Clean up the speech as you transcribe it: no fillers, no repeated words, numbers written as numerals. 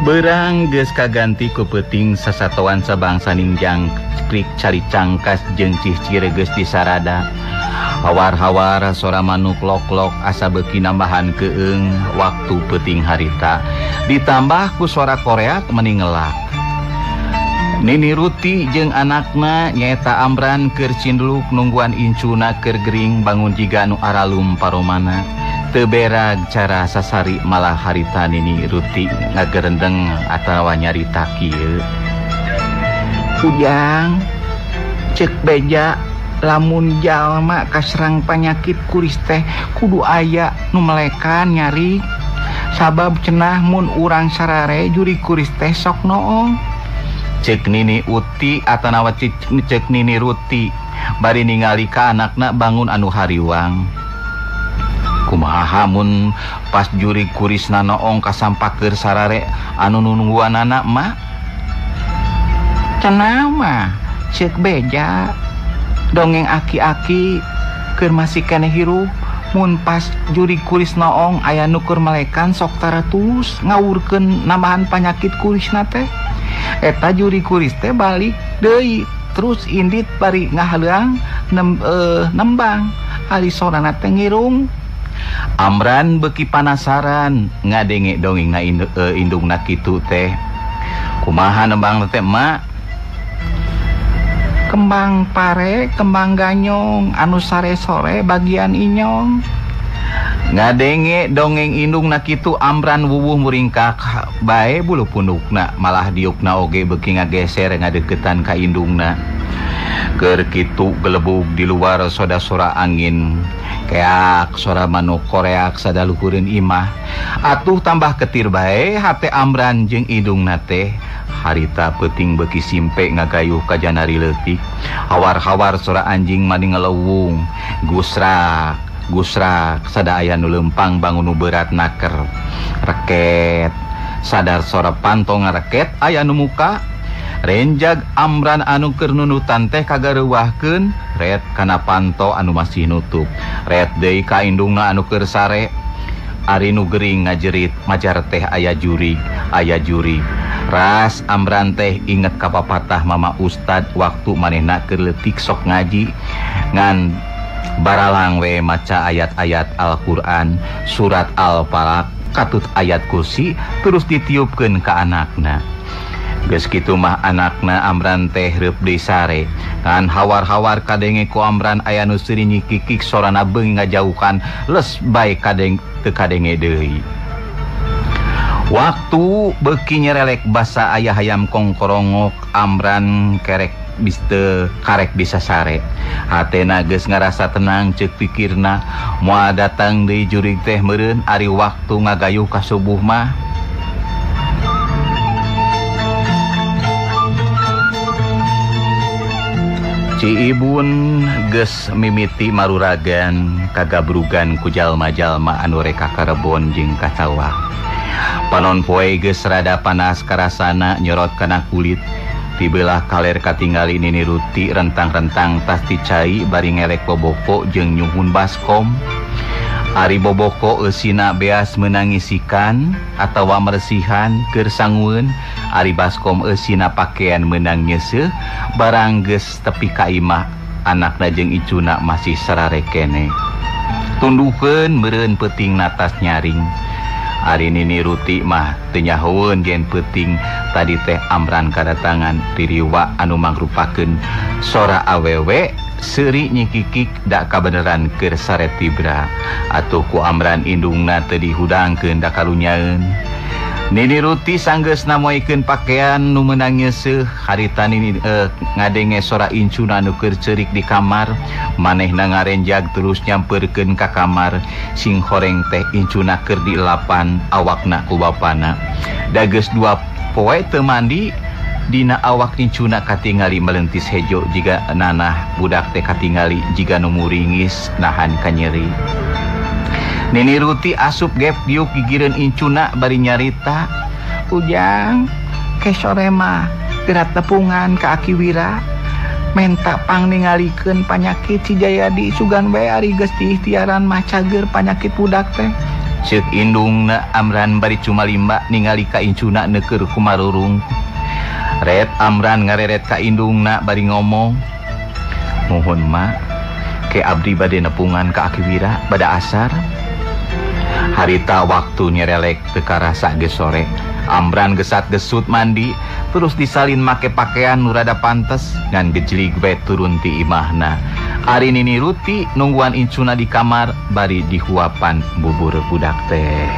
Berang geus kaganti ku peuting sasatoan sabangsa ningjang krik cari cangkas jeung cihcir geus disarada. Hawar-hawar sora manuk lok-lok asa beuki nambahan keung waktu peuting harita. Ditambah ku sora koreak meni ngelak. Nini Ruti jeung anakna nyaeta Amran keur cinduluk nungguan incuna keur gering bangun jiga nu aralum paromana. Teu berag cara sasari malah harita Nini Ruti ngagerendeng atawa nyarita kieu. Ujang ceuk beja lamun jalma kaserang panyakit kuris teh kudu aya nu melekan nyari sabab cenah mun urang sarare juri kuris teh sok noong. Cek Nini Uti atanawa cek Nini Ruti bari ningali ka anakna bangun anu hariwang. Kumaha mun pas juri kurisna noong kasampakeun sarare anu nungguanana mah? Cenah mah ceuk beja dongeng aki-aki keur masih keneh hirup mun pas juri kuris noong aya nu keur melekan sok taratus ngawurkeun nambahan panyakit kurisna teh. Eta juri kuris teh balik deui terus indit bari ngahaleuang nembang ari sorana teh ngirung. Amran beuki panasaran ngadenge dongengna indungna kitu teh. Kumaha nembang teh emak? Kembang pare, kembang ganyong, anu sare-sore bagian inyong. Ngadenge dongeng indungna kitu Amran wuwuh muringkak bae bulu pundukna malah diukna oge beuki ngageser ngadeukeutan ka indungna. Keur kitu gelebug di luar soda sora angin keak sora manuk koreak sadaluhureun imah. Atuh tambah ketir bae hate Amran jeung indungna teh. Harita peuting beuki simpe ngagayuh ka janari leutik. Hawar-hawar sora anjing mani ngelewung. Gusrak, gusrak sada aya nu leumpang bangun nu berat naker. Reket, sadar sora panto ngareket aya nu muka. Renjag Amran anu keur nunutan teh kagareuwahkeun ret kana panto anu masih nutup. Ret deui ka indungna anu keur sare. Ari nu gering ngajerit majar teh aya jurig, aya jurig. Ras Amran teh inget ka papatah mama ustad waktu manehna keur leutik sok ngaji ngan baralang we maca ayat-ayat Al-Qur'an, surat Al-Falaq, katut ayat kursi terus ditiupkeun ka anakna. Geus kitu mah anakna Amran teh reup deui sare. Ngan hawar-hawar kadenge ku Amran aya nu seuri nyikikik sorana beungi ngajauhan les bae kadeng teu kadenge deui. Waktu beuki nyerelek basa aya hayam kongkorongok Amran kerek biste karek bisa sare. Hatena geus ngarasa tenang ceuk pikirna moal datang deui jurig teh meureun ari waktu ngagayuh ka subuh mah. Ci Ibun geus mimiti maruragan kagabrugan ku jalma-jalma anu reka karebon jeung ka sawah. Panon poe geus rada panas karasana nyorot kana kulit. Tibelah kaler katingali Nini Ruti rentang-rentang tas ti cai bari ngelek boboko jeung nyuhun baskom. Ari boboko eusina beas meunang ngisikan atawa meresihan keur sangueun. Ari baskom eusina pakaian meunang nyeuseuh barang geus tepi ka imah anakna jeung icuna masih sarare keneh. Tunduhkeun meureun peuting natas nyaring. Ari Nini Ruti mah teu nyahoeun yen peuting tadi teh Amran kadatangan tiriwa anu mangrupakeun sora awewe seuri nyikikik dak kabeneran keur sare tibra. Atuh ku Amran indungna teu dihudangkeun da karunyaeun. Nini Ruti sanggeus namoikeun pakaian nu meunang nyeuseuh harita Nini ngadenge sora incuna nu keur ceurik di kamar. Manehna ngarenjag terus nyampeurkeun ka kamar. Sing horeng teh incuna keur dielapan awakna ku bapana. Da geus 2 poe teu mandi dina awak incuna katingali melentis hejo jiga nanah budak teh katingali jiga nu muringis nahan kanyeri. Nini Ruti asup gep diuk gigireun incuna bari nyarita, "Ujang, ke sore mah geura tepungan ka Aki Wira menta pangningalikeun panyakit si Jayadi sugan bae ari geus diikhtiaran mah cager panyakit budak teh." Ceuk indungna Amran bari cumalimba ningali ka incuna neukeur kumarurung. Ret Amran ngareret ka indungna bari ngomong, "Muhun mak, ke abdi bade nepungan ka Aki Wira bada asar." Harita waktu nyerelek teu karasa geus sore. Amran gesat-gesut mandi terus disalin make pakaian nu rada pantes ngan gejlig we turun ti imahna. Ari Nini Ruti nungguan incuna di kamar bari dihuapan bubur budak teh.